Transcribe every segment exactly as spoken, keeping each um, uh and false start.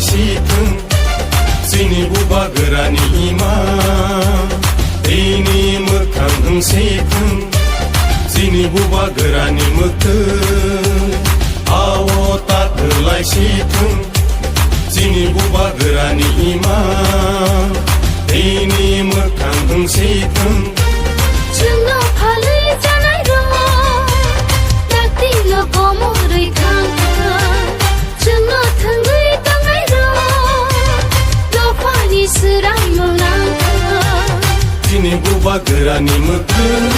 Sithwng, chini bubagrani ima, tini mwkhang wng sithwng, chini bubagrani mwktwng, ao ta kwlai sithwng, chini bubagrani ima, tini mwkhang wng sithwng. Chwngno phalwi chanai rok, dakti no komorwi thang thang. Chwngno thwngwi tongnai rok, dophani swraino nang thang. Chini bubagrani mwktwng.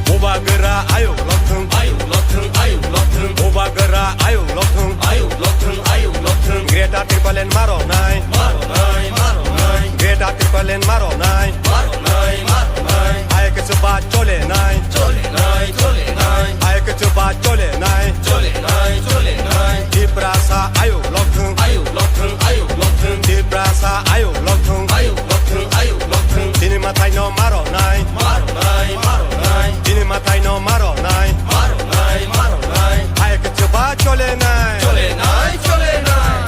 Bubagra ayuk lokthwng, ayuk lokthwng, ayuk lokthwng. Bubagra ayuk lokthwng, ayuk lokthwng, ayuk lokthwng. Greater Tipraland maronai, maronai, maronai. Greater Tipraland maronai, maronai, maronai. Hai kwchwba cholenai, cholenai, cholenai. Hai kwchwba cholenai, cholenai, cholenai. Tiprasa ayuk lokthwng, ayuk lokthwng, ayuk lokthwng. Tiprasa ayuk lokthwng, ayuk lokthwng, ayuk lokthwng. Chini mwtaino maronai, maronai, maronai. Chini mwtaino maronai, maronai, maronai. Hai kwchwba cholenai, cholenai, cholenai.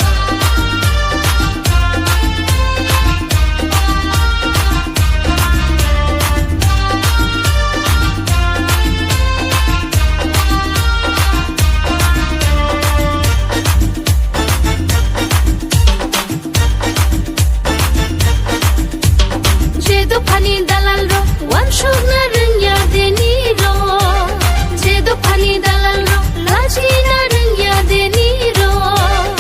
Je dophani dalal rok, wansukna rwngya deni rok. Je dophani dalal rok, lachina rwngya deni rok.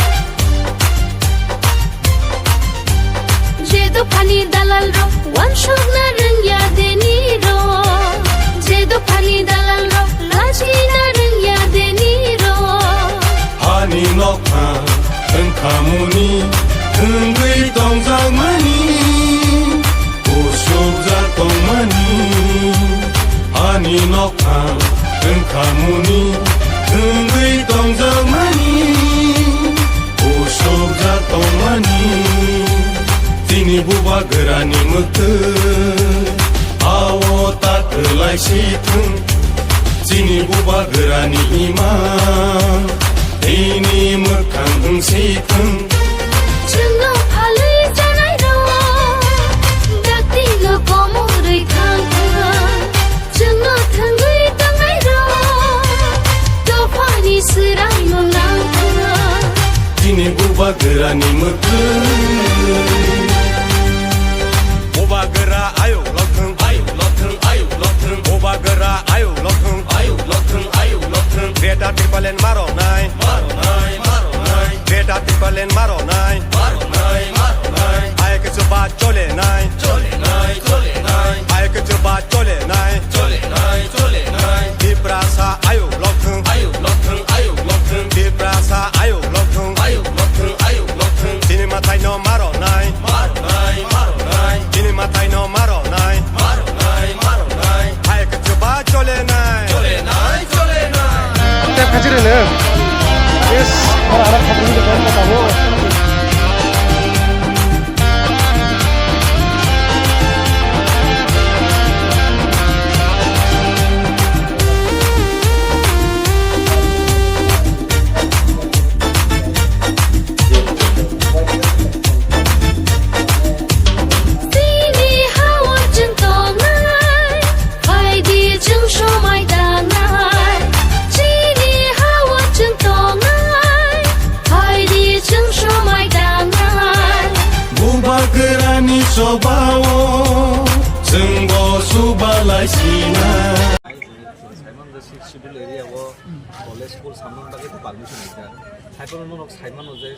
Je dophani dalal rok, wansukna rwngya deni rok. Je dophani dalal rok, lachina rwngya deni rok. Hani nokha wngkhamuni, thwngwi tongjakmani, usukjak tongmani. Ani nokha wngkhamuni, wngwi tongjakmani, usukjak tongmani. Chini bubagrani mwktwng, ao ta kwlai sithwng. Chini bubagrani ima, tini mwkhang wng sithwng. Chwngno phalwi chanai rok, dakti no komorwi thang thang. Chwngno thwngwi tongnai rok, dophani swraino nang thang. Chini bubagrani mwktwng. Bubagra ayuk lokthwng, ayuk lokthwng, ayuk lokthwng. Bubagra ayuk lokthwng, ayuk lokthwng, ayuk lokthwng. Greater Tipraland maronai, maronai, maronai. Greater Tipraland maronai, maronai, maronai. Hai kwchwba cholenai, cholenai, cholenai. Hai kwchwba cholenai, cholenai, cholenai. Tiprasa ayuk lokthwng, ayuk lokthwng, ayuk lokthwng. Tiprasa ayuk lokthwng, ayuk lokthwng, ayuk lokthwng. Chini mwtaino maronai, maronai, maronai. Chini mwtaino maronai, maronai, maronai. Hai kwchwba cholenai, cholenai, cholenai. Tep khachi rwno. Yes, ora ara khachi rwno, tabuk. Chini ha-o chwng tongnai, phaidi chwng somai dangnai. Chini ha-o chwng tongnai, phaidi chwng somai dangnai. Bubagrani chobao chwngbo subalai sinai. Saimano je Sixth Schedule area o college school samani bagwi to permission rijak. Haiphano norok saimano je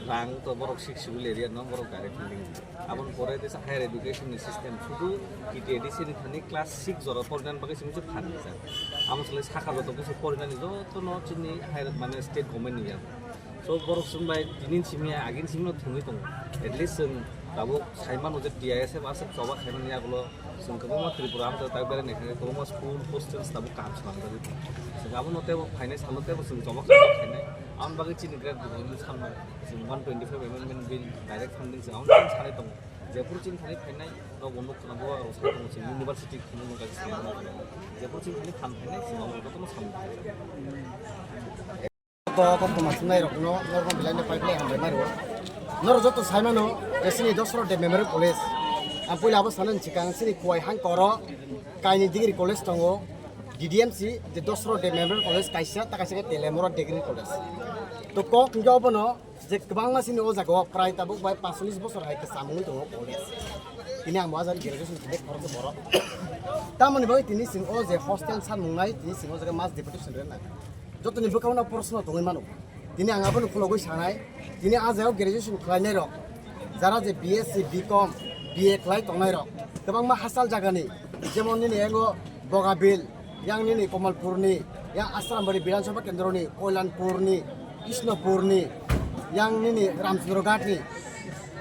rang to borok Sixth Schedule area no borok direct funding. Aboni pore teisa higher education ni system sudu T T A D C ni thani class six jora porinani bagwi se misa phan rijak. Amo swlai saka joto kisa porinani joto no chini higher mane state government ni ya. So borok chwng bai tini simi agini simi no thwngwi tongo. At least chwng tabuk saimano je T I S F aswk choba khaimani yagulo chwng kwbangma Tripura amtwk tak berai naikha kwbangma school hostels tabuk kaham swlangjagwi tongo. Chwng abono teibo phainai salo teibo chwng choba khaimani phainai. Aboni bagwi chini great government sanmani chwng one twenty five amendment bill direct funding chwng abono sanai tongo. Jephuru chini thani phainai rok bo nuk khwna bo rok sai tongo chwng university khwna nuk kha chwng jephuru chini thani phan phainai chwng abono jotono samung khaijak. Koktwma swngnai rokno norokno belai no pipeline hambai maro. Norok joto sai mano je chini Dosro Deb Memorial College. Ang puila abo sanani chikang chini Khowai hang koro kaini degree college tongo. D D M C je Dosro Deb Memorial College kaisa ta kaisa khe Telemura Degree College. To kok hwnkhe obono je kwbangma chini o jaga o prai tabuk bai paancholish bochor hai kwcham wngwi tongo college. Tini ang bo ajani graduation khe khoroksa borok. Tamoni bagwi tini chwng o je hostel sanmung nai tini chwng o jaga mass deputation rwnai. Jotoni bwkhao no proshno tongwi mano. Tini ang abono khulogwi sanai, tini a jagao graduation khlainai rok, jara je B S C, B Com, B A khlai tongnai rok, kwbangma hachal jagani, jemon nini yango Bogabil, yang nini Kamalpurni, yang Asrambari Bidhan Sabha Kendroni, Koilanpurni, Krishnopurni, yang nini Ramchandra Ghatni,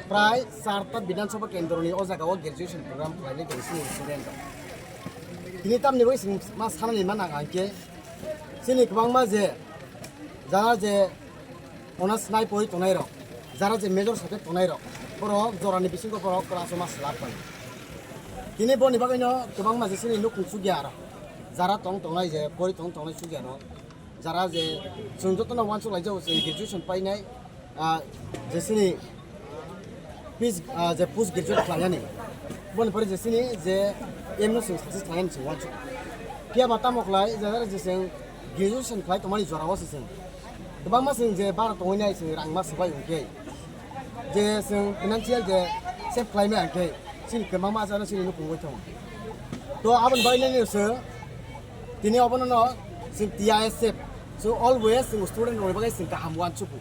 prai charta Bidhan Sabha Kendroni o jagao graduation program khlainai tong chini student rok. Tini tamni bagwi chwng ma sanani mano ang khe, chini kwbangma je jara je honours nai pori tongnai rok, jara je major subject tongnai rok, borok jorani bisingo borok class o ma swlak bai. Tini boni bagwino kwbangma je chini nukhung chukya aro jara tong tongnai je pori tong tongnai chukya rok, jara je chwng jotono uansuk lai jago se graduation painai, ah, je chini pis-, ah, je post graduate khlainani, boni pore je chini je M no chwng success khlainani chwng uansuk. Phiya ba tamo khlai je jara je chwng graduation khlai tongmani jora o se chwng kwbangma chwng je bara tongwi nai chwng rang ma swbai hwnkhe je chwng financial je save khlai maya hwnkhe chini kwbangma achano chini nukhung bai tongo. To aboni bagwi nini chwng tini obono no chwng T I S F chwng always chwng student rokni bagwi chwng kaham uansugo.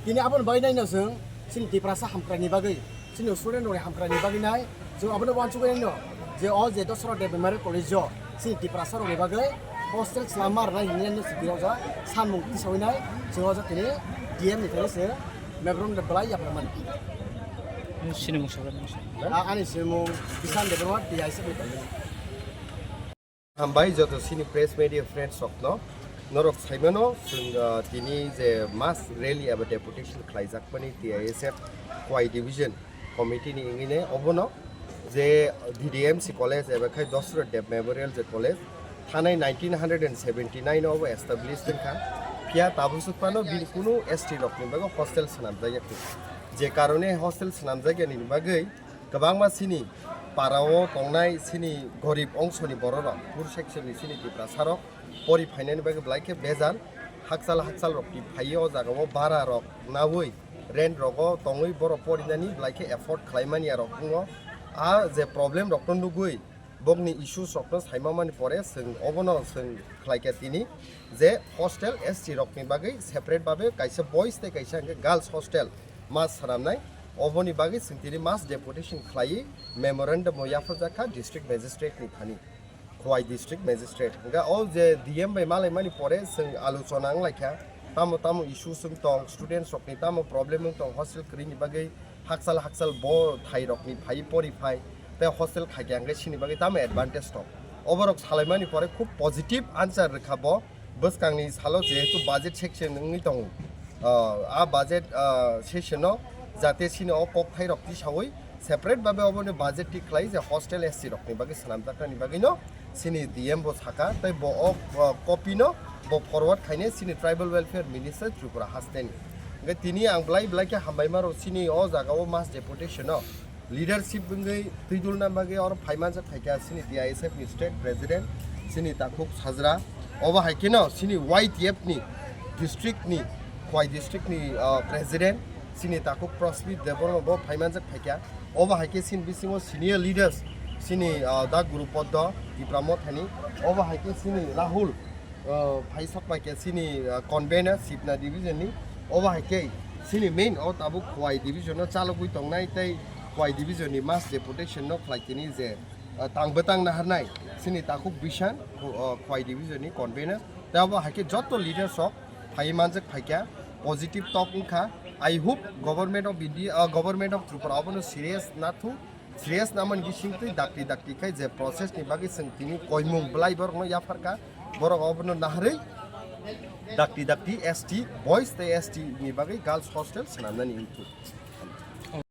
Tini aboni bagwi nini chwng chini Tiprasa hamkrai ni bagwi chini student rokni hamkrai ni bagwi nai chwng abono uansugwi nai no je o je Dosra Deb Memorial College o chini Tiprasa rokni bagwi hostel chwlama rwnai hinwi no chwng tirok ja sanmung tisawi nai chwng o ja tini D M ni thani se memorandum belai yapharmani. Nung sini mung sabra nung sini. A-, ani simung Bishan Debbarma T I S F ni tongmani. Hambai joto sini press media friends rokno. Norok saimano chwng, ah, tini je mass rally eba deputation khlaijakmani T I S F Khowai Division Committee ni wngwi ne obono je D D M C College eba khai Dosra Deb Memorial je College thanai nineteen hundred and seventy nine obo established wngkha. Phiya tabuk sukphano bini kunu S T rokni bagwi hostel swnamjakya khe. Je karone hostel swnamjakya ni bagwi kwbangma chini para o tongnai chini gorib ongsoni bororok, poor section ni chini Tiprasa rok pori phainani bagwi belai khe bejal, hakchal hakchal rok ti phaiwi o jaga o bara rok naui rent rogo tongwi borok porinani belai khe afford khlaimani ya rok wngo. A je problem rokno nugui bokni issues rokno saimamani pore chwng obono chwng khlaikha tini je hostel S T rokni bagwi separate babe kaisa boys tei kaisa hwnkhe girls hostel ma swnamnai. Oboni bagwi chwng tini mass deputation khlaiwi memorandum o yapharjakha district magistrate ni thani. Khowai district magistrate. Hingke o je D M bai malaimani pore chwng alochona wnglaikha. Tamo tamo issue chwng tong, students rokni tamo problem wng tong, hostel kwrwini bagwi hakchal hakchal bo thai rokni phai pori phai tei hostel khaikha hingke chini bagwi tamo advantage tong. Oborok salaimani pore khub positive answer rwkha bo. Bwskangni salo jehetu budget section wngwi tongo, ah, a budget, ah, session o jate chini o kokthai rok tisawi separate babe obono budget thik khlai je hostel S T rokni bagwi swnamjaknani bagwino chini D M bo saka tei bo o, ah, copy no bo forward khaine chini tribal welfare minister Tripura hasteni. Hingke tini ang belai belai khe hambai maro chini o jaga o mass deputation o leadership wngwi twi dulna bagwi oro phaimanjak phaikha chini T I S F ni state president chini Takhuk Sajra, obo hai kheno chini Y T F ni district ni, Khowai district ni, ah, president chini Takhuk Prosmit Debbarma bo phaimanjak phaikha, obo hai khe chini bisingo senior leaders chini, ah, Da Guru Poddo Tipra Mothani, obo hai khe chini Rahul, ah, phaisok bai khe chini, ah, convener Sibna division ni, obo hai khe chini main o tabuk Khowai division o chalogwi tongnai tei Khowai division ni mass deputation no khlai tini je, ah, tang bwtang naharnai chini Takhuk Bishan, Kho-, ah, Khowai division ni convener tei obo hai khe joto leaders rok phai manjak phaikha, positive talk wngkha. I hope government of India, ah, government of Tripura obono serious nathung. Serious namani bisingtwi dakti dakti khai je process ni bagwi chwng tini koimung belai borokno yapharkha, borok obono naharwi dakti dakti S T boys tei S T ni bagwi girls hostel swnamnani wngkhu.